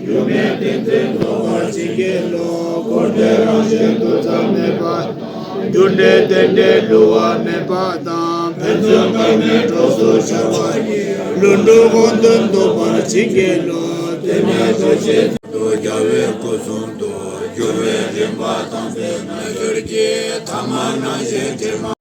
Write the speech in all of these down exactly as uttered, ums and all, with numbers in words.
སྒྱུ་མའི་རྟེན་འབྲེལ་རྫོགས་པར་བྱིན་གྱིས་རློབས། འཁོར་འདས་རང་བཞིན་དུ་ཙམ་གནས་པ། རྒྱུ་འབྲས་རྟེན་འབྲེལ་བསླུ་བ་མེད་པ་དང་། ཕན་ཚུན་དཀར་མེད་གྲོགས་སུ་འཆར་བ་ཡི། ལྷུན་གྲུབ་དགོངས་དོན་རྟོགས་པར་བྱིན་གྱིས་རློབས། དེ་ནས་རྡོ་རྗེ་དུ་རྒྱལ་བའི་སྐུ་གསུང་ཐུགས། སྒྱུ་མའི་རིམ་པ་དང་པོའི་རྣལ་འབྱོར་གྱིས། ཐ་མལ་རང་བཞིན་དྲི་མ།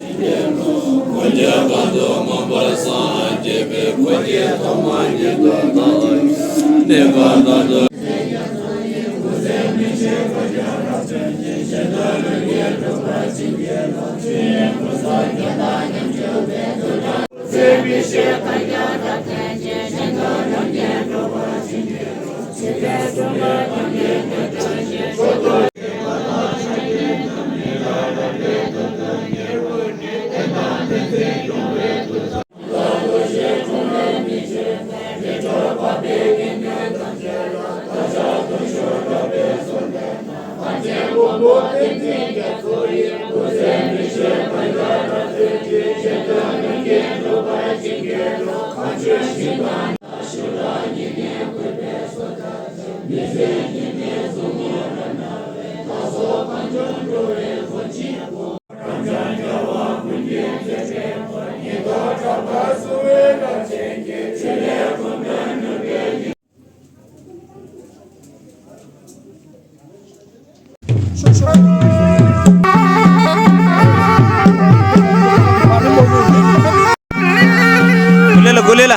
གུ་ལེ་ལ་གུ་ལེ་ལ།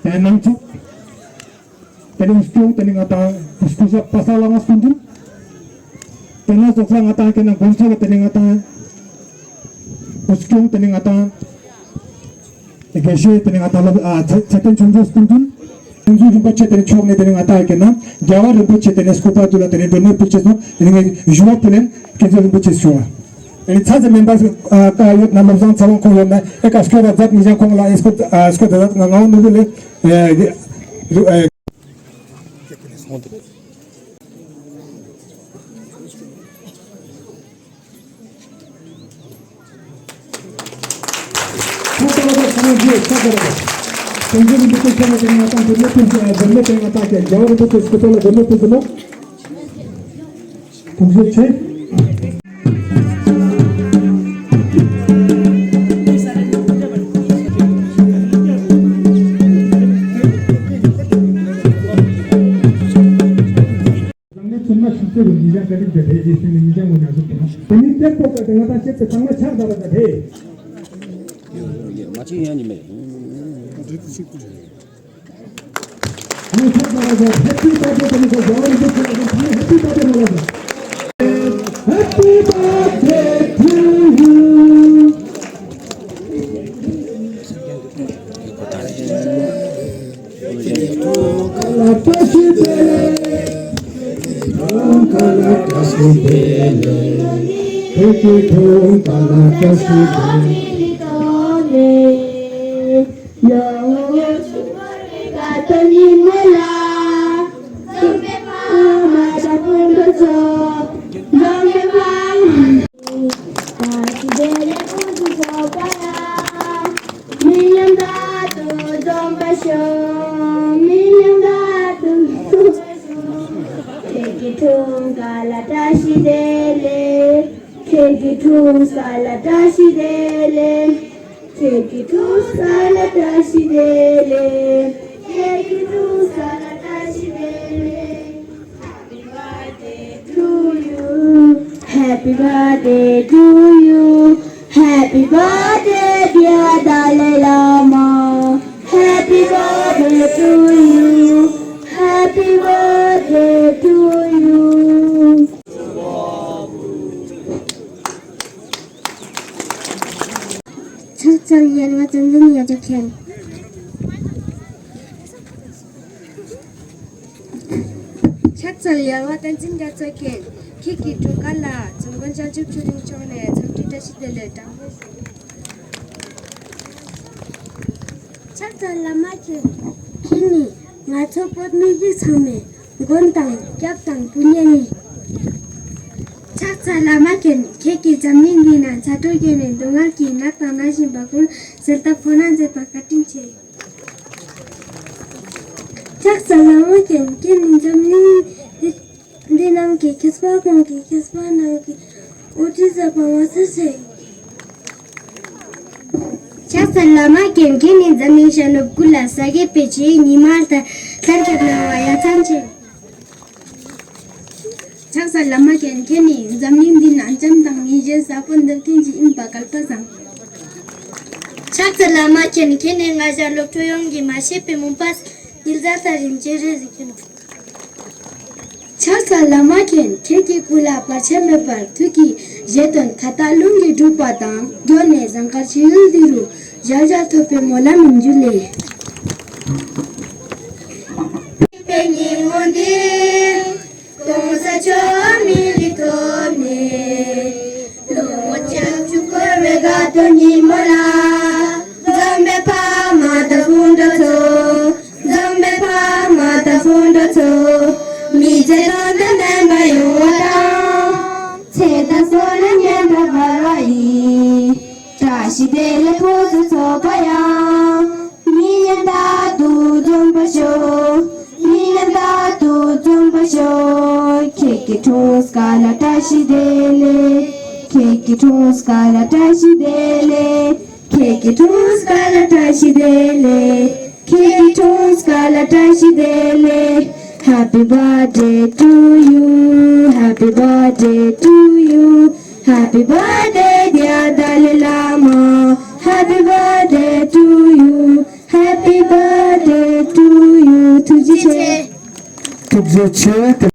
དེ་ནང་ཚུགས། དེ་རིང་སྐྱོང་དེ་ནི་ང་དང་སྐུ་ཞབས་པ་ས་ལ་ང་སྐུ་མདུན། དེ་ནས་སོགས་ལ་ང་དང་ཁེ་ན་དགོན་ཚོགས་དེ་ནས་ང་དང་། འུ་སྐྱོང་དེ་ནས་ང་དང་། དགེ་བཤེས་དེ་ནས་ང་དང་ལ་ཨ་ཚེ་ཚེ་བརྟན་ཆོས་འབྱོར་སྐུ་མདུན། ཀུན་འཛོམས་རིན་པོ་ཆེ་དེ་ནས་མཆོག་ནས་དེ་ནས་ང་དང་ཁེ་ན་རྒྱལ་བ་རིན་པོ་ཆེ་དེ་ནས་སྐུ་པར་དུ་ལ་དེ་ནས་སྒྲོལ་མའི་ཕུལ་ཆེ་སོང་། དེ་ནས་ངས་ཞུ་བ་ཕུལ་ལེན་ཀུན་འཛོམས་རིན་པོ་ཆེ་ཞུ་བ། དེ་ནས་ཚ་ཚ་མེམ་བར་ཨ་ཀ་ཡོད་ན་བློ་བཟང་ཚེ་དབང་ཁོང་ཡོད་ན་ཨེ་ཀ་སྐྱོ་ར་མཛད་མི་ཅང་ཁོང་ལ་ཨེ་སྐོ་ཨ་སྐོ་ད་ང་ང་འོ་ནུ་ལེ་ཨེ་ཨེ། ཚང་མས་ཚང་མ་ཤུགས་ཆེ་རུ་ཉིན་ཞག་ག་དྲུག་དང་དེ་རྗེས་ཟིན་ནས་ཉིན་ཞག་ངོ་ཉག་གཟུགས་དང་དེ་ནི་གཏེར་ཕོག་པ་དེ་ང་དང་བཤད་དེ་ཚང་མ་ཆགས་ཚར་བ་དང་དེ། མ་གཅིག་ཡང་ཉི་མས། ང་ཆགས་ཚར་བ་དང་ཧེ་པི་བར་ཐ་ཌེ་དེ་ནི་ཁོ་རྒྱ་བ་རིན་པོ་ཆེ་ལ་དང་ཚང་མ་ཧེ་པི་བར་ཐ་ཌེ་མོ་ལ་དང་། Happy birthday to you. ཁྱེད་ཀྱི་འཁྲུངས་སྐར་ལ་བཀྲ་ཤིས་བདེ་ལེགས། ཁྱེད་ཀྱི་འཁྲུངས་སྐར་ལ་བཀྲ་ཤིས་བདེ་ལེགས། ཁྱེད་ཀྱི་འཁྲུངས་སྐར་ལ་བཀྲ་ཤིས་བདེ་ལེགས། ཁྱེད་ཀྱི་འཁྲུངས་སྐར་ལ་བཀྲ་ཤིས་བདེ་ལེགས། Happy birthday to you. Happy birthday to you. Happy birthday, dear Dalai Lama. Happy birthday to you. Happy birthday to you. ཕྱག་འཚལ་ཡར་བ་བསྟན་འཛིན་རྒྱ་མཚོ་མཁྱེན། ཕྱག་འཚལ་ཡར་བ་བསྟན་འཛིན་རྒྱ་མཚོ་མཁྱེན། ཁྱེད་ཀྱི་འཁྲུངས་སྐར་ལ་འཛུམ་དགོན་བྱང་ཆུབ་ཆོས་གླིང་ཕྱོགས་ནས་འཚམས་འདྲི་བཀྲ་ཤིས་བདེ་ལེགས་དང་། ཕྱག་འཚལ་བླ་མ་མཁྱེན། ཁྱེད་ནི་ང་ཚོ་བོད་མི་རིགས་ཚང་མའི་མགོན་དང་སྐྱབས་དང་དཔུང་གཉེན་ཡིན། ཕྱག་འཚལ་བླ་མ་མཁྱེན། ཁྱེད་ཀྱིས་འཛམ་གླིང་འདི་ན་ཚ་དྲོད་བརྒྱལ་ནས་སྡུག་བསྔལ་གྱིས་ནག་དང་ན་བཞིན་པ་ཀུན་གསལ་ཐབས་ཁོ་ན་མཛད་པར་བཀའ་དྲིན་ཆེ། ཕྱག་འཚལ་བླ་མ་མཁྱེན། ཁྱེད་ནི་འཛམ་གླིང་འདི་འདི་ནང་གི་མཁས་པ་ཀུན་གྱི་མཁས་པ་ནང་གི་དབུ་ཁྲིད་མཛད་པ་མ་ཚད་ཚེ། ཕྱག་འཚལ་བླ་མ་མཁྱེན། ཁྱེད་ནི་འཛམ་གླིང་ཤར་ནུབ་ཀུན་ལ་ས་དགེ་སྤེལ་ཆེད་ཉི་མ་ལྟར་ལྷན་ཁྱབ་གནང་བ་ཡ་མཚན་ཆེ། ཕྱག་འཚལ་བླ་མ་མཁྱེན། ཁྱེད་ནི་འཛམ་གླིང་འདི་ན་བྱམས་དང་ཉེར་སྤྱོད་ཟབ་པོ་འདེབས་མཁན་ཅིག་ཡིན་པ་གལ་པོ་བཟང་། ཕྱག་འཚལ་བླ་མ་མཁྱེན། ཁྱེད་ནི་ང་ཞ་སློབ་ཕྲུག་ཡོངས་ཀྱི་མ་ཤེས་པའི་མུན་པ་ཉིལ་ཟ་ས་རིན་ཆེན་རེད་ཟེར་གྱི་ནོ། ཕྱག་འཚལ་བླ་མ་མཁྱེན། ཁྱེད་ཀྱི་སྐུ་ལ་བར་ཆད་མེད་པར་ཐུགས་ཀྱི་བཞེད་དོན་མཐའ་དག་ལུང་གིས་གྲུབ་པ་དང་། མགོན་ནས་ཟངས་དཀར་ཆུ་ཡུལ་འདི་རུ་ཞལ་བཞག་ཐོབ་པའི་སྨོན་ལམ་ཡིན་རྒྱུ་ལས། པའི་ཉིན་མོ་འདི་གོང་ས་མཆོག་མི་རིགས་ཐོག་ནས་ལོ་བརྒྱད་ཅུ་འཁོར་བའི་དགའ་སྟོན་ཉིན་མོ་ལ། འཛོམས་པའི་ཕ་མ་དང་སྤུན་གྲོགས་ཚོ། འཛོམས་པའི་ཕ་མ་དང་སྤུན་གྲོགས་ཚོ། མི་ཚེ་དོན་དང་ལྡན་པ་ཡོང་བ་དང་། ཚེ་དང་བསོད་ནམས་སྙན་གྲགས་འབར་བ་ཡིས། བཀྲ་ཤིས་བདེ་ལེགས་ཕུན་སུམ་ཚོགས་པ་ཡང་། མི་ངན་རྟག་ཏུ་འཛོམས་པར་ཤོག་མི་ངན་རྟག་ཏུ་འཛོམས་པར་ཤོག་ཁྱེད་ཀྱི་འཁྲུངས་སྐར་ལ་བཀྲ་ཤིས་བདེ་ལེགས། ཁྱེད་ཀྱི་འཁྲུངས་སྐར་ལ་བཀྲ་ཤིས་བདེ་ལེགས། ཁྱེད་ཀྱི་འཁྲུངས་སྐར་ལ་བཀྲ་ཤིས་བདེ་ལེགས། ཁྱེད་ཀྱི་འཁྲུངས་སྐར་ལ་བཀྲ་ཤིས་བདེ་ལེགས། Happy birthday to you. Happy birthday to you. Happy birthday, dear Dalai Lama. Happy birthday to you. Happy birthday to you. ཐུགས་རྗེ་ཆེ། ཐུགས་རྗེ་ཆེ།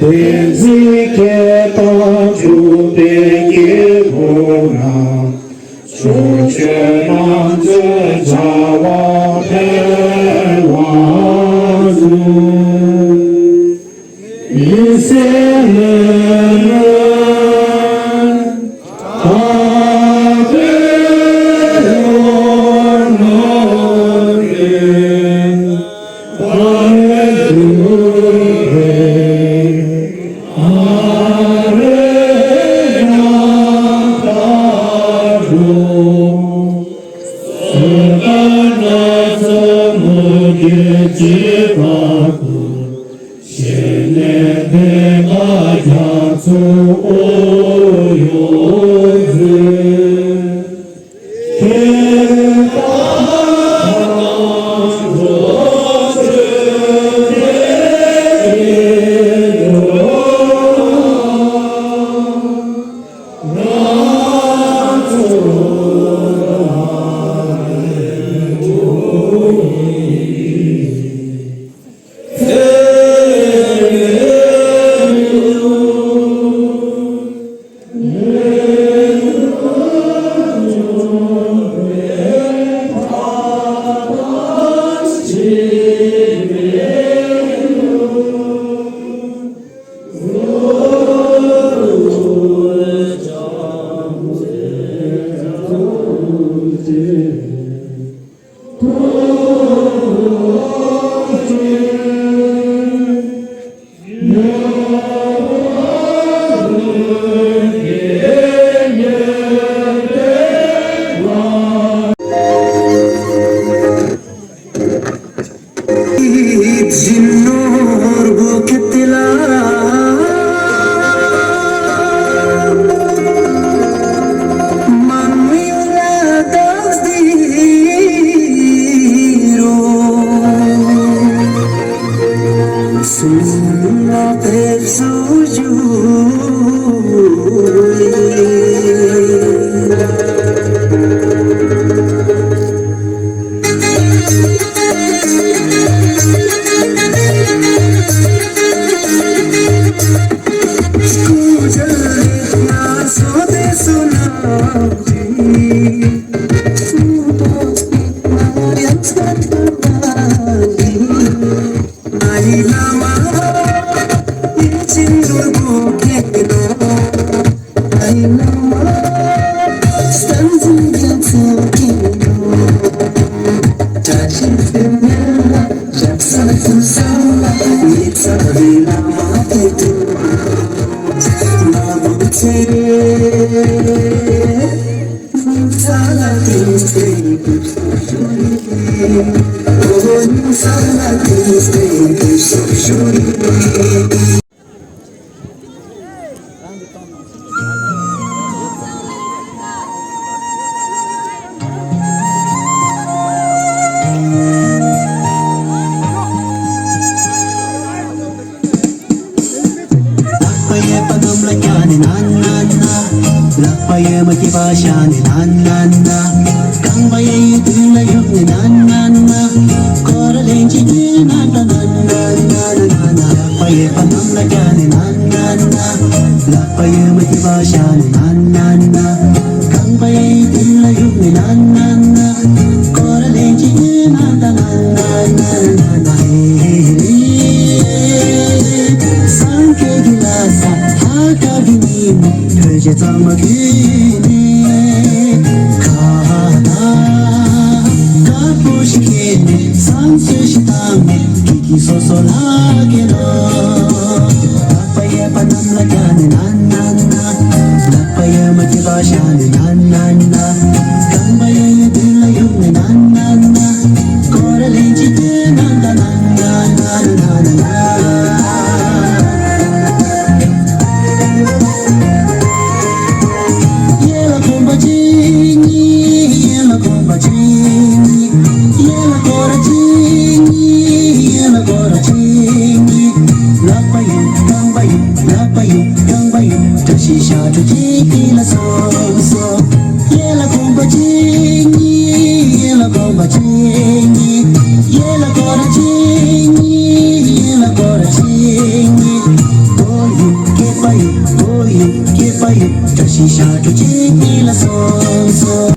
བདེན་ཚིག་སྐད་དང་གྲུབ་པའི་སྐྱེས་བུ་རྣམས། ཕྱོགས་བཅུའི་རྣམ་དཔྱོད་འཆར་བ་འཕེལ་བར་མཛོད། ཡེ་ཤེས་ལས་ལས་ཐར་པའི་ཡོན་ཏན་དཔལ་གྱུར་པའི། ཨ་རེ་ཡ་ད་རུ། སོ་ད་ན་ས་མུ་གེ་ཅི་བ་གུ། ཤེས་ནས་དེ་ག་རྒྱ་མཚོ་ཨོ་ཡོད་ཟེར། ལག་པ་གཡས་པ་གནམ་ལ་བཀྱག་ནས་ན་ན་ན། ལག་པ་གཡོན་མ་སྐེད་པ་བཞག་ནས་ན་ན་ན། རྐང་པ་གཡས་གཡོན་མདུན་ལ་གཡུག་ནས་ན་ན་ན། སྐོར་ར་ལན་གཅིག་བཏོན་ན་ད་ན་ན་ན་ན་ན། ལག་པ་གཡས་པ་གནམ་ལ་བཀྱག་ནས་ན་ན་ན། ལག་པ་གཡོན་མ་སྐེད་པ་བཞག་ནས་ན་ན་ན། རྐང་པ་གཡས་གཡོན་མདུན་ལ་གཡུག་ནས་ན་ན་ན། སྐོར་ར་ལན་གཅིག་བཏོན་ན་ད་ན་ན་ན་ན་ཧེ་རེ། སངས་རྒྱས་ཀྱི་ལྷ་ས་ལྷ་དཀར་གྱི་ཉི་མ་བོད་ཆས་གཙང་མ་གྱོན་ནས། ཁ་བཏགས་དཀར་པོ་ཞིག་འཁྱེར་ནས། བསང་གསོལ་ཞིག་བཏང་ནས། སྐྱིད་སྐྱིད་སོ་སོ་ལྷག་གེ་ལོ།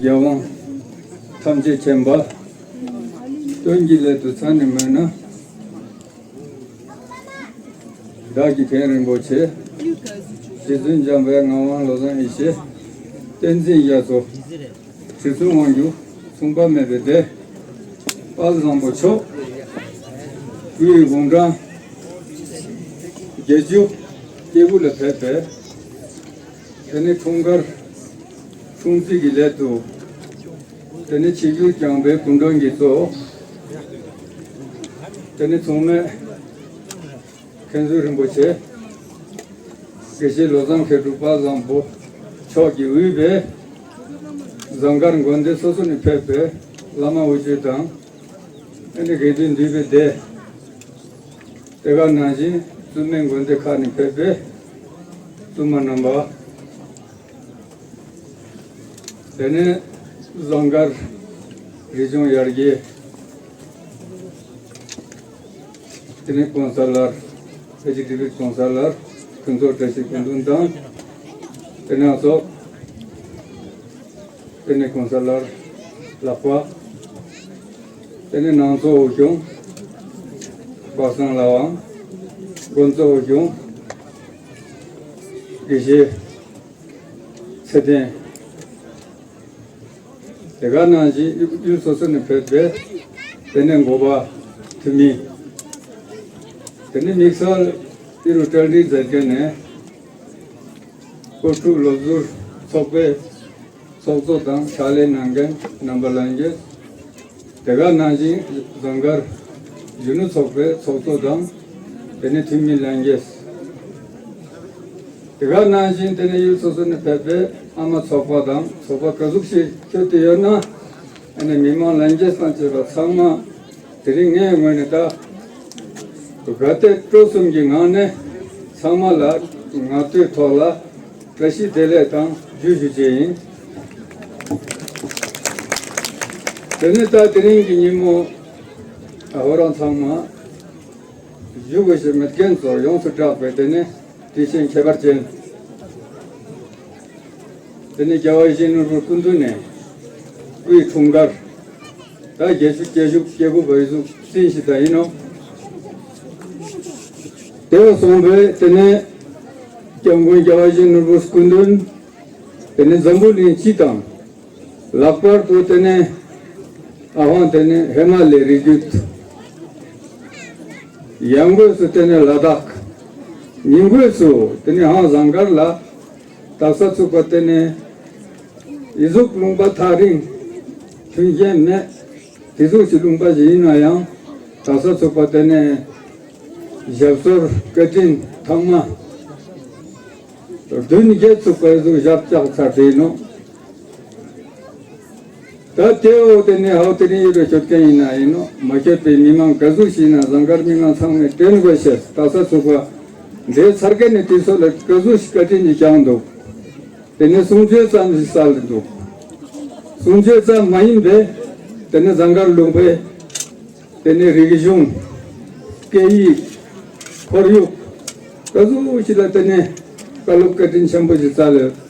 རྒྱལ་དབང་ཐམས་ཅད་མཁྱེན་པ། དོན་གྱི་སླད་དུ་མཚན་ནས་སྨོས་ན། བདག་གི་མཁན་རིན་པོ་ཆེ། རྗེ་བཙུན་འཇམ་དཔལ་ངག་དབང་བློ་བཟང་ཡེ་ཤེས། བསྟན་འཛིན་རྒྱ་མཚོ། རྗེ་བཙུན་དབང་སྒྱུར། མཚུངས་པ་མེད་པའི་སྡེ། དཔལ་བཟང་པོ་མཆོག། དབུས་དགུང་གྲངས་བརྒྱད་ཅུ་སྐྱེ་དགུ་ལ་ཕེབས་པའི། དེ་ནས་འཁྲུངས་སྐར་སྲུང་བརྩི་གི་སླད་དུ། དེ་ནས་ཆིབས་བསྒྱུར་བསྐྱངས་པའི་སྐུ་མགྲོན་གྱི་གཙོ། དེ་ནས་མཚུངས་མེད་མཁན་ཟུར་རིན་པོ་ཆེ། དགེ་བཤེས་བློ་བཟང་མཁས་གྲུབ་དཔལ་བཟང་པོ་མཆོག་གིས་དབུས་པའི་ཟངས་དཀར་དགོན་སྡེ་སོ་སོ་ནས་ཕེབས་པའི་བླ་མ་དབུ་བརྙེས་དང་། དེ་ནས་དགེ་འདུན་འདུས་པའི་སྡེ། དེ་ག་ནང་བཞིན་བཙུན་མའི་དགོན་སྡེ་ཁག་ནས་ཕེབས་པའི་བཙུན་མ་རྣམ་པ། དེ་ནས་ཟངས་དཀར་རི་ལྗོངས་ཡར་རྒྱས། དེ་ནས་གོང་ས་ལྷར། ཨེ་ཇི་ཌི་བི་གོང་ས་ལྷར་ཕུན་ཚོགས་བཀྲ་ཤིས་སྐུ་མདུན་དང་། དེ་ནས་ཚོགས། དེ་ནས་གོང་ས་ལྷར་ལྷག་པ། དེ་ནས་ནང་གཙོ་དབུ་སྐྱོང་། པ་སངས་ལྷ་དབང་། དགོན་གཙོ་དབུ་སྐྱོང་། དགེ་བཤེས་ཚེ་བརྟན། དེ་ག་ནང་བཞིན་ཡུལ་སོ་སོ་ནས་ཕེབས་པའི་དེ་ནས་འགོ་པ་འཐུས་མི། དེ་ནས་དམིགས་བསལ་ཨི་རུ་གྲ་སྒྲིག་མཛད་མཁན་ནས། སྤོ་ཕྲུག་སློབ་ཟུར་ཚོགས་པའི་ཚོགས་གཙོ་དང་ཕྱག་ལས་གནང་མཁན་རྣམ་པ་ལྷན་རྒྱས། དེ་ག་ནང་བཞིན་ཟངས་དཀར་གཞོན་ནུ་ཚོགས་པའི་ཚོགས་གཙོ་དང་། དེ་ནས་འཐུས་མི་ལྷན་རྒྱས། དེ་ག་ནང་བཞིན་དེ་ནས་ཡུལ་སོ་སོ་ནས་ཕེབས་པའི་ཨ་མ་ཚོགས་པ་དང་། ཚོགས་པ་ག་ཟུག་ཞིག་ཁྱོད་དེ་ཡོད་ན། ཨ་ནི་མི་མང་ལྷན་རྒྱས་དང་བཅས་པ་ཚང་མ། དེ་རིང་ངའི་ངོས་ནས་ད་དགའ་དད་སྤྲོ་གསུམ་གྱི་ངང་ནས་ཚང་མ་ལ་ངག་ཐོག་ལ་བཀྲ་ཤིས་བདེ་ལེགས་དང་འབུལ་ཞུ་རྒྱུ་ཡིན། དེ་ནས་ད་དེ་རིང་གི་ཉིན་མོ་ཨ་ཧོ་རང་ཚང་མ་བཞུགས་དགོས་ཞེས་མེད་མཁན་ཚོ་ཡོངས་སུ་གྲགས་པའི་དེ་ནས། དེ་བཞིན་ཁྱད་པར་ཅན། དེ་ནི་རྒྱལ་བ་ཡིད་བཞིན་ནོར་བུའི་སྐུ་མདུན་ནས་དབུའི་འཁྲུངས་སྐར་ད་བརྒྱད་ཅུ་གྱ་དགུ་བར་ཟུག་རྩིས་ཤིག་ད་ཡིན་ནོ། དེ་བ་སོང་བས་དེ་ནས་སྐྱབས་མགོན་རྒྱལ་བ་ཡིད་བཞིན་ནོར་བུའི་སྐུ་མདུན། དེ་ནས་འཛམ་བུ་གླིང་སྤྱི་དང་། ལྷག་པར་དུ་དེ་ནས་ཨ་ཧོང་དེ་ནས་ཧི་མ་ལའི་རི་རྒྱུད། ཡང་སྒོས་སུ་དེ་ནས་ལ་དྭགས། ཉིན་སྒོས་སུ་དེ་ནས་ཧང་ཟངས་དཀར་ལ་དག་ས་ཚུགས་པ་དེ་ནས་ཨི་ཟུག་ལུང་པ་ཐག་རིང་མཐུན་རྐྱེན་མེད། དེ་ཟུག་གི་ལུང་པ་ཞིག་ཡིན་ན་ཡང་དག་ས་ཚུགས་པ་དེ་ནས་ཞབས་སོར་བཀའ་དྲིན་ཐང་མ། བདུན་བརྒྱད་ཚུགས་པའི་ཟུག་ཞབས་བཅགས་ཚར་དེ་ཡིན་ནོ། ད་དེའོ་དེ་ནས་ཧའོ་དེ་རིང་ཡོད་པའི་ཤོད་མཁན་ཡིན་ན་ཡིན་ནོ། མ་ཤོད་པའི་མི་མང་ག་ཟུག་ཞིག་ན་ཟངས་དཀར་མི་མང་ཚང་མས་དྲན་དགོས་ཤེས་དག་ས་ཚུགས་པ་འདྲེ་ཚར་མཁན་ནི་དེ་ཚོ་ལ་ག་ཟུག་ཞིག་བཀའ་དྲིན་གྱིས་བསྐྱངས་འདུག། དེ་ནས་གསུང་ཆོས་ཙམ་ཞིག་སལ་འདུག། གསུང་ཆོས་ཙམ་མ་ཡིན་པས་དེ་ནས་ཟངས་དཀར་ལུང་པའི། དེ་ནས་རིག་གཞུང་། སྐད་ཡིག། ཁོར་ཡུག། ད་གཟུགས་ཞིག་ལ་དེ་ནས་བཀའ་སློབ་བཀའ་དྲིན་ཆེན་པོ་ཞིག་སྩལ་ཡོད།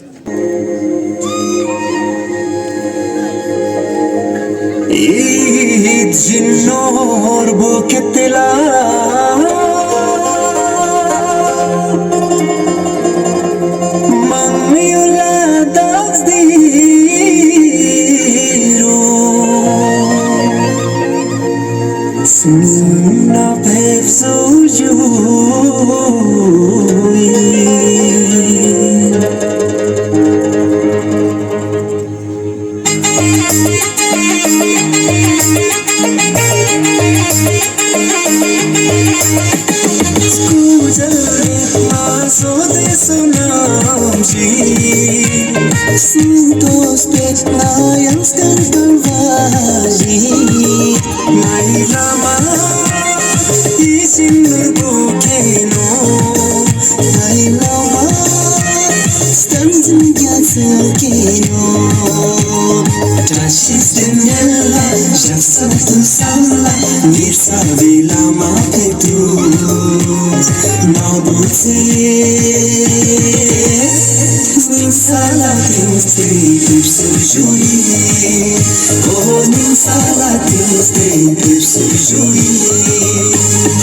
བཟོ་ལས་བསོད་ནམས་ཀྱིས། སུན་ཏོ་སྟེ་ང་ཡང་སྐར་སྐར་བ་ཡི། ངའི་བླ་མ་ཡིད་བཞིན་ནོར་བུ་མཁྱེན་ནོ། ངའི་བླ་མ་བསྟན་འཛིན་རྒྱ་མཚོ་མཁྱེན་ནོ། བཀྲ་ཤིས་སྤྲིན་ཉིད་ལ་ཞབས་སར་དུ་བསམ་ལ། ཉེར་ས་བའི་བླ་མ་ཕེབས་དུས། མ་བུ་ཚེ། སྙིང་ས་ལ་ཏིང་སྟེ་ཕེབས་སུ་ཞུ་ཡི། ཨོ་སྙིང་ས་ལ་ཏིང་སྟེ་ཕེབས་སུ་ཞུ་ཡི།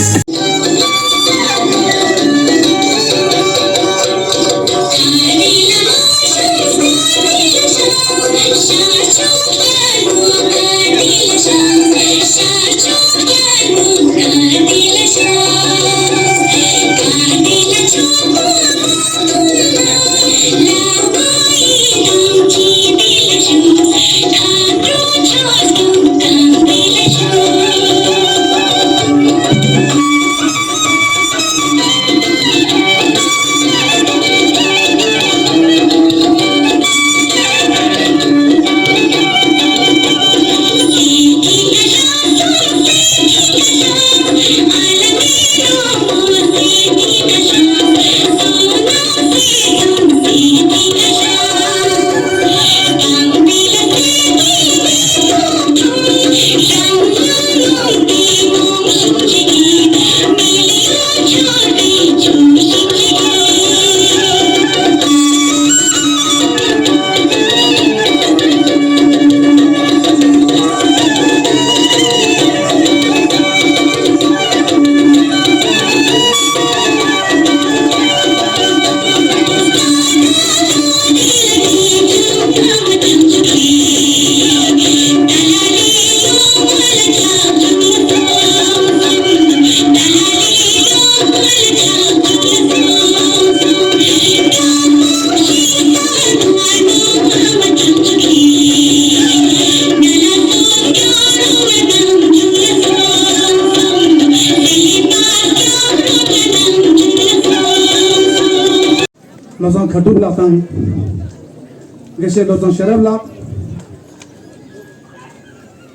བློ་བཟང་མཁའ་གྲུབ་ལགས་དང་། དགེ་བཤེས་བློ་བཟང་ཤེས་རབ་ལགས།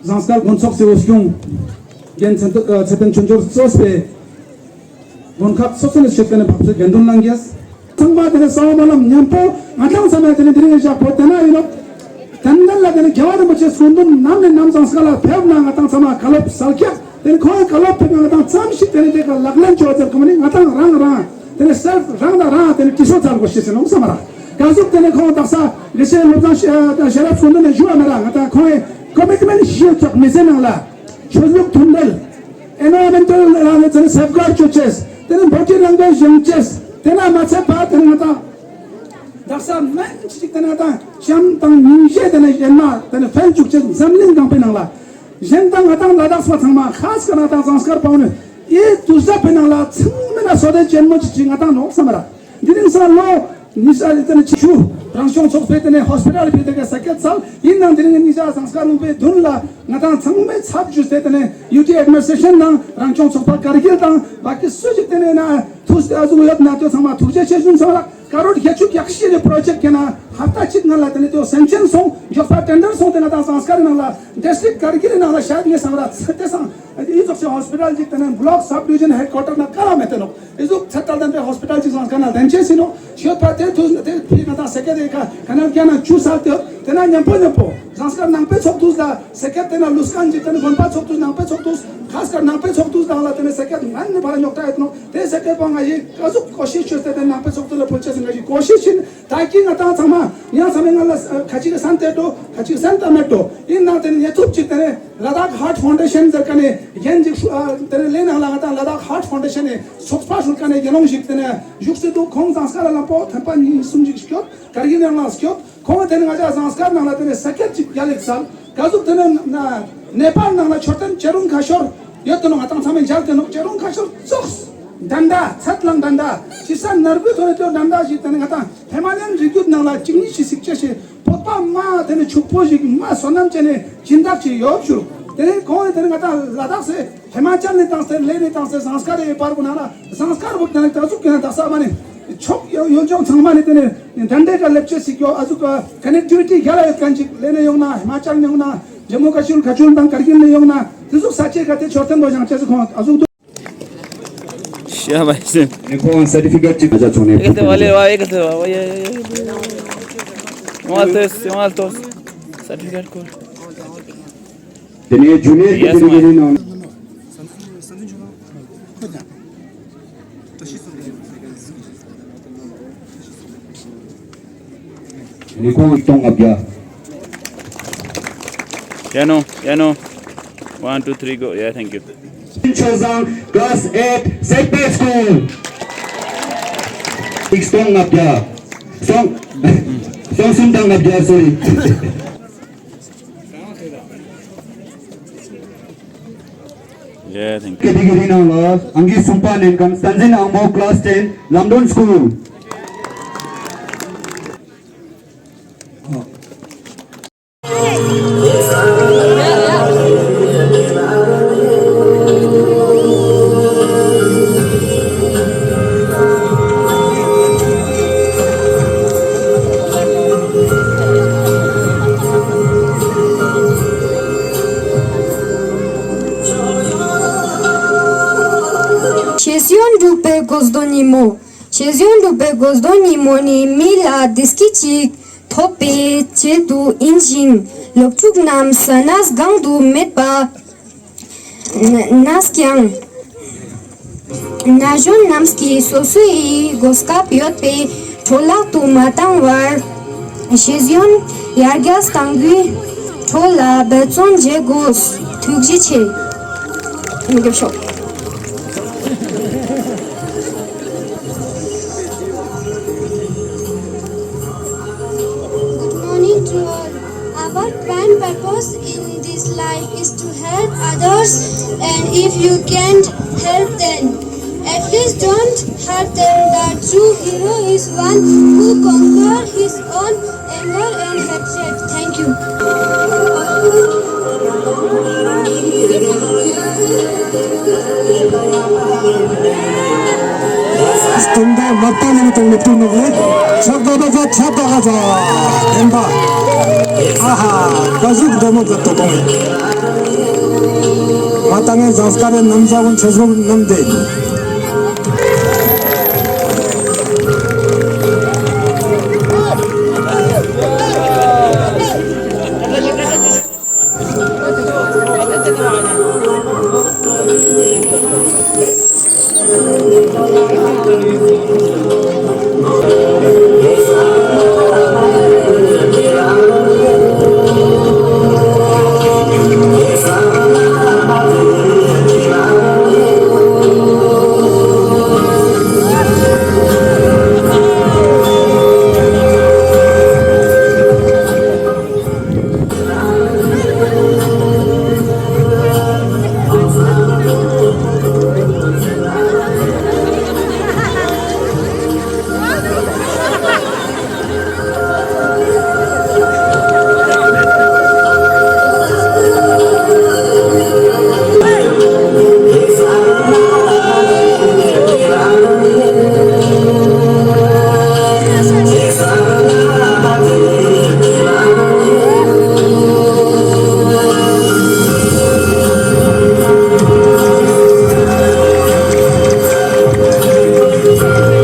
ཟངས་དཀར་དགོན་ཚོགས་སུ་དབུ་སྐྱོང་རྒན་ཚེ་བརྟན་ཆོས་འབྱོར་གཙོས་པའི་དགོན་ཁག་སོ་སོ་ནས་ཞུགས་ཏེ་ནས་བབས་ཚུལ་དགེ་འདུན་གནང་གེས། ཚང་མ་དེ་ནས་གསང་བ་སྨོན་ལམ་མཉམ་པོ་ང་ཏང་ཚང་མས་དེ་ནས་དེ་རིང་བཞག་པོ་དེ་ན་ཡིན་ནོ། དེ་འདྲ་ལ་དེ་ནས་རྒྱལ་བ་རིན་པོ་ཆེ་སྐུ་མདུན་ནམ་ནས་ནམ་ཟངས་དཀར་ལ་ཕེབས་ན་ང་ཏང་ཚང་མ་བཀའ་སློབ་གསལ་ཁྱབ། དེ་ནས་ཁོང་གི་བཀའ་སློབ་ཕེབས་ན་ང་ཏང་ཙམ་ཞིག་དེ་ནས་དེ་ག་ལག་ལེན་ཆོག་ཟེར་ཁོ་མ་ནི་ང་ཏང་རང་རང་དེ་ནས་སེལ་རང་དང་རང་དེ་ནས་དྲི་སོ་ཚར་དགོས་ཤེས་ཟེར་ནོ་བསམ་མ་ར། ག་ཟུག་དེ་ནས་ཁོང་དག་ས་དགེ་བཤེས་བློ་བཟང་ཤེས་རབ་སྐུ་མདུན་ནས་ཞུ་བ་མ་ར། ང་ཏང་ཁོང་གི་ཀོ་མིཊ་མེནཊ་ཞིག་ཡོད་ཅོག་མི་ཚེ་ནང་ལ་ཆོས་ལུགས་མཐུན་སྒྲིལ། ཨེན་ཝའི་རོན་མེན་ཊལ་ལ་ནི་དེ་ནས་སེབ་གཱརཌ་ཅོ་ཅེས། དེ་ནས་བོ་ཊི་རང་དགའ་བཞེངས་ཅེས། དེ་ན་མ་ཚད་པ་དེ་ནས་ང་ཏང་དག་ས་མན་ཅིག་དེ་ནས་ང་ཏང་བྱམས་དང་སྙིང་རྗེ་དེ་ནས་གཞན་མ་དེ་ནས་འཕེལ་བཅུག་ཅེས། འཛམ་གླིང་གང་པོའི་ནང་ལ་གཞན་དང་ང་ཏང་ལ་དྭགས་པ་ཚང་མ་ཁ་སྐར་ང་ཏང་ཟངས་དཀར་བ་ནི་ཨེ་དུས་རབས་པའི་ནང་ལ་ཚང་མས་ན་བསོད་བདེ་ཅན་མོ་ཅིག་ཅིག་ང་ཏང་ནོག་བསམ་མ་ར། འདི་རིང་སང་ལོ་ཉི་ཤུ་རྩ་གཅིག་དེ་ནས་ཆུ་རང་སྐྱོང་ཚོགས་པའི་དེ་ནས་ཧོ་སི་པི་ཊལ་ཕེབས་དེ་ག་ས་ཀེད་ཚལ་ཡིན་ནང་དེ་རིང་ཉི་ཤུ་ཟངས་དཀར་ལུང་པའི་མདུན་ལ་ང་ཏང་ཚང་མས་ཚབ་ཞུས་ཏེ་དེ་ནས་ཡུ་ཊི་ཨེཌ་མི་ནི་སི་ཊྲེ་ཤན་དང་རང་སྐྱོང་ཚོགས་པ་ཀར་གིལ་དང་བ་ཀི་སུ་ཞིག་དེ་ནས་ན་ཐུགས་ཨ་ཟུག་ཡོད་ན་དེ་ཚང་མ་ཐུགས་རྗེ་ཆེ་ཞུ་ཚང་མ་ལ་ཀ་རོར་བརྒྱད་ཅུ་གྱ་བཞི་རེ་པྲོ་ཇེཀཊ་གི་ན་ཧབ་ཏ་གཅིག་སྔ་ལ་དེ་ནས་དེ་སེང་ཆེན་སོང་མགྱོགས་པ་ཊེན་ཌར་སོང་དེ་ང་ཏང་ཟངས་དཀར་ནང་ལ་ཌི་སི་ཊྲིཀ་ཀར་གིལ་ནང་ལ་ཤར་ངེས་བསམ་ར་ཚེ་དེ་སང་ཨི་ཙོགས་སེ་ཧོ་སི་པི་ཊལ་ཅིག་དེ་ནས་བྷ་ལོག་སབ་ཌི་བི་ཞན་ཧེཌ་ཀོ་ཊར་ན་ཀ་ལ་མེད་དེ་ནོག་ཨི་ཟུག་ཚད་ལྡན་པའི་ཧོ་སི་པི་ཊལ་ཅིག་ཟངས་དཀར་ན་ལྡན་ཆེ་སི་ནོག་ཤོད་པ་དེ་དུས་དེ་ཕི་ང་ཏང་ས་ཀེད་དེ་ཀ་ཁ་ནལ་རྒྱ་ན་ཆུ་སལ་ཏེ་དེ་ན་མཉམ་པོ་མཉམ་པོ་ཟངས་དཀར་ནང་པའི་ཚོགས་འདུ་ལ་ས་ཀེད་དེ་ན་ལུས་ཁན་ཅིག་དེ་ན་དགོན་པ་ཚོགས་འདུ་ནང་པའི་ཚོགས་འདུ་ཁ་སྐར་ནང་པའི་ཚོགས་འདུ་དང་ལ་དེ་ན་ས་ཀེད་ང་ནི་བར་ཉོག་ཏྲ་ཡོད་ནོག་དེ་ས་ཀེད་པ་ང་ཡི་ཀ་ཟུག་ཀོ་ཤིས་ཆོས་དེ་དེ་ནང་པའི་ཚོགས་འདུ་ལ་ཕུལ་ཆེ་སི་ང་ཡི་ཀོ་ཤིས་ཤིན། ད་ཀི་ང་ཏང་ཚང་མ་ཡང་ཚང་མའི་ང་ལ་ཁ་ཅིག་གི་སན་ཏེ་འགྲོ། ཁ་ཅིག་སན་ཏ་མེད་འགྲོ། ཡིན་ནང་དེ་ནས་ཉེ་ཚུབ་ཅིག་དེ་ནས་ལ་དྭགས་ཧརཊ་ཕའུན་ཌེ་ཤན་ཟེར་ཀ་ནས་གཞན་ཅིག་ཨ་དེ་ནས་ལས་ནང་ལ་ང་ཏང་ལ་དྭགས་ཧརཊ་ཕའུན་ཌེ་ཤན་ནས་ཚོགས་པ་ཧྲུལ་ཀ་ནས་དགེ་སློང་ཞིག་དེ་ནས་བཞུགས་སེ་འདུག་ཁོང་ཟངས་དཀར་ལ་ལམ་པོ་ཐེམ་པ་གཉིས་གསུམ་ཅིག་སྐྱོད། ཀར་གིལ་ནང་ལ་སྐྱོད། ཁོང་དེ་ནས་ང་ཅག་ཟངས་དཀར་ནང་ལ་དེ་ནས་ས་ཀེད་ཅིག་རྒྱ་ལེགས་ཚར། ག་ཟུག་དེ་ནས་ན་ནེ་པཱལ་ནང་ལ་མཆོད་རྟེན་བྱེ་རུང་ཁ་ཤོར་ཡོད་དེ་ནོ་ང་ཏང་ཚང་མས་མཇལ་དེ་ནོ་བྱེ་རུང་ཁ་ཤོར་ཙོགས། འགྲན་ཟླ་ཚད་ལང་འགྲན་ཟླ་ཕྱི་ས་ནར་བུའི་ཐོག་ནས་དེ་འགྲན་ཟླ་ཞིག་དེ་ནས་ང་ཏང་ཧི་མ་ལ་ཡན་རི་རྒྱུད་ནང་ལ་གཅིག་གཉིས་ཤིག་གཟིགས་བྱས་ཤིག་བོད་པ་མ་དེ་ནས་ཕྱུག་པོ་ཞིག་མ་བསོད་ནམས་ཅན་ནས་སྦྱིན་བདག་ཅིག་ཡོད་ཞུ། དེ་ནས་ཁོང་ནས་དེ་ནས་ང་ཏང་ལ་དྭགས་སེ་ཧི་མ་ཅལ་ནས་བཏང་སྟེ་ལས་ནས་བཏང་སྟེ་ཟངས་དཀར་རེ་བར་གོ་ན་ལ་ཟངས་དཀར་བུ་དེ་ནས་ད་ཟུག་གི་ན་ད་ས་མ་ནས། ཕྱོགས་ཡོ་ཡོ་ལྗོངས་ཚང་མ་ནས་དེ་ནས་འགྲན་བསྡུར་ག་སླེབས་ཆེད་ཞིག་ཡོད། ཨ་ཟུག་ག་ཀ་ནེག་ཊི་བི་ཊི་རྒྱ་ལ་ཡོད་མཁན་ཅིག་ལེ་ནས་ཡོང་ན་ཧི་མ་ཅལ་ནས་ཡོང་ན་ཇམ་མུ་ཀ་ཤི་མིར་ཁ་ཆུལ་དང་ཀར་གིལ་ནས་ཡོང་ན་དེ་ཟུག་ས་ཆའི་ག་དེ་འབྱོར་ཐོན་འདུག་ཅང་ཅེས་ཁོང་ཨ་ཟུག་འདུག་ཤ་བ་ཤ། ཁོང་སར་ཊི་ཕི་ཀེཊ་ཅིག་ང་ཚོ་ཚོགས་ནས་ཕུལ་ཏེ་ཡོད། ཡོང་ཨ་ལྟོས་ཡོང་ཨ་ལྟོས། སར་ཊི་ཕི་ཀེཊ་ཁོ། དེ་ནས་ཇུ་ནི་ཡར་ཀེ་ཊི་གོ་རི་ནང་། ལས་ཁུངས་སྟོང་ལྔ་བརྒྱ། Yeah, no, yeah, no. One, two, three, go. Yeah, thank you. ཆོས་བཟང་class eight Saint Peter's School. སྟོང་ལྔ་བརྒྱ། སྟོང་སྟོང་གསུམ་དང་ལྔ་བརྒྱ། Sorry. Yeah, thank you. ཀེ་ཊི་གོ་རི་ནང་ལ་ཨང་ཀི་གསུམ་པ་ལེན་མཁན་བསྟན་འཛིན་དབང་པོ་class ten Lamdon School. ཤེས་ཡོན་སྒྲུབ་པའི་དགོས་དོན་ཉིན་མོ། ཤེས་ཡོན་སྒྲུབ་པའི་དགོས་དོན་ཉིན་མོ་ནི་མི་ལ་བདེ་སྐྱིད་ཅིག་ཐོབ་པའི་ཆེད་དུ་ཡིན་ཞིང་། སློབ་ཕྲུག་རྣམས་ས་གནས་གང་དུ་མེད་པ་ན་ཡང་། ན་གཞོན་རྣམས་ཀྱིས་སོ་སོའི་གོ་སྐབས་ཡོད་པའི་འཕྲོ་བརླག་ཏུ་མ་བཏང་བར། ཤེས་ཡོན་ཡར་རྒྱས་གཏང་རྒྱུའི་ཁྲོད་ལ་འབད་བརྩོན་བྱེད་དགོས། ཐུགས་རྗེ་ཆེ། མི་རྒྱབ་ཤོག Good morning to all. Our prime purpose in this life is to help others, and if you can't help them, at least don't hurt them. The true hero is one who conquer his own anger and hatred. Thank you. སྟོན་པ་མ་བཏང་ནས་དང་མི་བཏུལ་ནོག་ལེ། ཆག་པ་པ་ཆག་ཆག་པ་ག་ཆ། ཨེམ་པ། ཨ་ཧ། ཀ་ཟུག་འདྲ་མོ་ག་ཏོ་གོང་། མ་བཏང་ངན་ཟངས་དཀར་རེ་ནམ་ཟ་བོ་ཆེ་ཟུག་ནམ་དེ།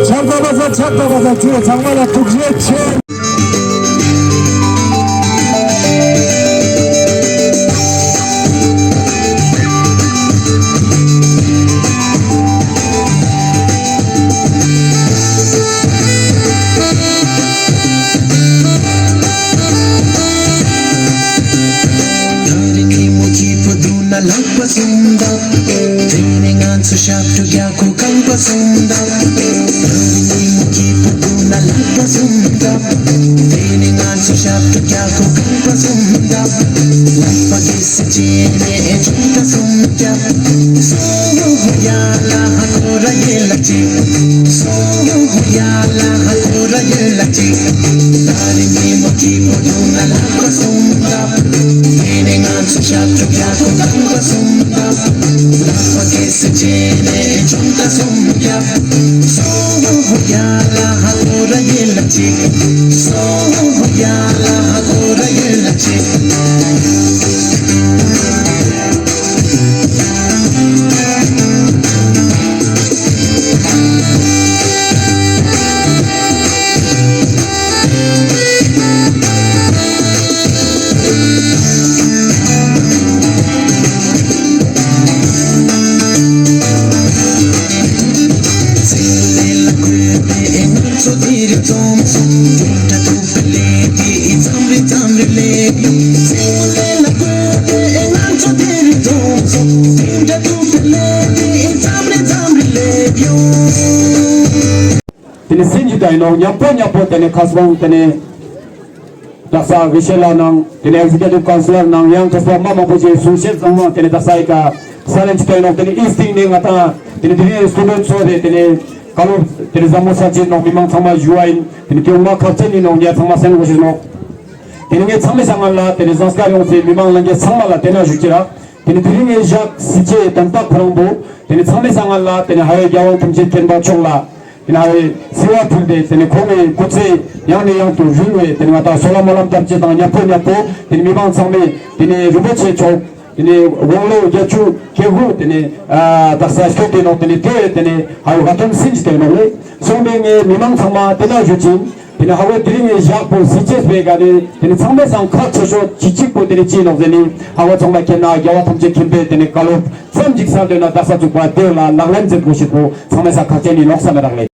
ཆབ་ཀ་པ་ས་ཆབ་ཀ་པ་ས་ཁྱེད་ཚང་མ་ལ་ཐུགས་རྗེ་ཆེ། ད་རིང་ཉིན་མོ་སྐྱིད་པོ་འདུག་ན་ལག་པ་བཟུང་དང་། དེ་ནས་ང་ཚོ་ཞབས་བྲོ་རྒྱག་གོ་རྐང་པ་བཟུང་དང་། ད་རིང་ཉིན་མོ་སྐྱིད་པོ་འདུག་ན་ལག་པ་བཟུང་དང་། དེ་ནས་ང་ཚོ་ཞབས་བྲོ་རྒྱག་གོ་རྐང་པ་བཟུང་དང་། ལག་པ་གི་སེ་ཅེ་ནས་ཅུང་ད་བཟུང་རྒྱག་སོ་ཧོ་ཧོ་ཡ་ལ་ཧ་ཁོ་ར་ཡེ་ལ་ཅི། སོ་ཧོ་ཧོ་ཡ་ལ་ཧ་ཁོ་ར་ཡེ་ལ་ཅི། ད་རིང་ཉིན་མོ་སྐྱིད་པོ་འདུག་ན་ལག་པ་བཟུང་དང་། དེ་ནས་ང་ཚོ་ཞབས་བྲོ་རྒྱག་གོ་རྐང་པ་བཟུང་དང་། ལག་པ་གི་སེ་ཅེ་ནས་ཅུང་ད་བཟུང་རྒྱག་སོ་ཧོ་ཧོ། དེ་ནས་སེམས་ཀྱི་དང་ཡིན་ནོ་མཉམ་པོ་མཉམ་པོ་དེ་ནས་ཁ་སང་དེ་ནས་དག་ས་དབུ་ཤེས་ལགས་ནང་དེ་ནས་ཨེག་ཟི་ཀེ་ཊིབ་ཀའུན་སི་ལར་ནང་ཡང་དག་ས་མི་མང་པོ་ཅིག་གསུང་བཤད་ཚང་མ་དེ་ནས་དག་ས་ཡི་ག་ས་ལན་ཅི་ལྟ་ཡིན་ནོ། དེ་ནས་ཨིན་སི་ཊིང་ནས་ང་དང་དེ་ནས་དེ་རིང་སི་ཊུ་ཌེན་ཊི་ཚོ་རེད། དེ་ནས་བཀའ་སློབ་དེ་ནས་ཟབ་མོ་ས་ཆེན་ནང་མི་མང་ཚང་མ་ཞུ་བ་ཡིན། དེ་ནས་དེ་འོ་མ་ཁག་ཅན་ཡིན་ནོ་ངས་ཚང་མ་གསན་དགོས་ཤེས་ནོ། དེ་ནས་ངས་ཚང་མའི་སང་ང་ལ་དེ་ནས་ཟངས་དཀར་ཡོངས་སའི་མི་མང་ལྷན་རྒྱས་ཚང་མ་ལ་དེ་ན་ཞུ་ཅི་ར། དེ་ནས་དེ་རིང་ངས་བཞག་སྲིད་ཆེ་དམ་དག་ཁོ་རང་པོ། དེ་ནས་ཚང་མའི་སང་ང་ལ་དེ་ནས་ཧ་ཡོད་རྒྱལ་དབང་ཐམས་ཅད་མཁྱེན་པ་མཆོག་ལ། དེ་ནས་ཧ་ཡོད་སྲིད་པ་ཕུལ་ཏེ་དེ་ནས་ཁོང་གི་སྐུ་ཚེ་ཡང་ནས་ཡང་དུ་རིང་བའི་དེ་ནས་ང་དང་སོ་ལ་མ་ལམ་བཏབ་ཅེས་དང་མཉམ་པོ་མཉམ་པོ་དེ་ནས་མི་མང་ཚང་མས་དེ་ནས་རིན་པོ་ཆེ་མཆོག་དེ་ནས་དགུང་ལོ་བརྒྱད་ཅུ་གྱ་དགུ་དེ་ནས་ཨ་དག་ས་སྐྱོད་དེ་ནོ། དེ་ནས་དེ་དེ་ནས་ཧ་ཡོད་དགའ་སྟོན་སེམས་ཀྱི་དེ་ནོ་ལེ་སོང་པའི་ངས་མི་མང་ཚང་མ་དེ་ན་ཞུ་ཅིང་། དེ་ནས་ཧ་བོ་དེ་རིང་ངས་བཞག་པོ་གཟི་བརྗིད་པའི་ག་ནས་དེ་ནས་ཚང་མའི་སང་ཁག་ཆེ་ཤོས་གཅིག་གཅིག་པོ་དེ་ནས་ཅི་ནོག་ཟེར་ནས་ཧ་བོ་ཚང་མ་ཁྱེད་ན་རྒྱལ་བ་ཐམས་ཅད་མཁྱེན་པའི་དེ་ནས་བཀའ་སློབ་མཚམས་འཇིག་ས་འདོད་ན་དག་ས་བཙུགས་པ་དེ་ལ་ལག་ལེན་མཛད་དགོས་ཤེས་པོ་ཚང་མའི་སང་ཁག་ཅན་ནི་ནོག་ས་མེ་རག་ལས།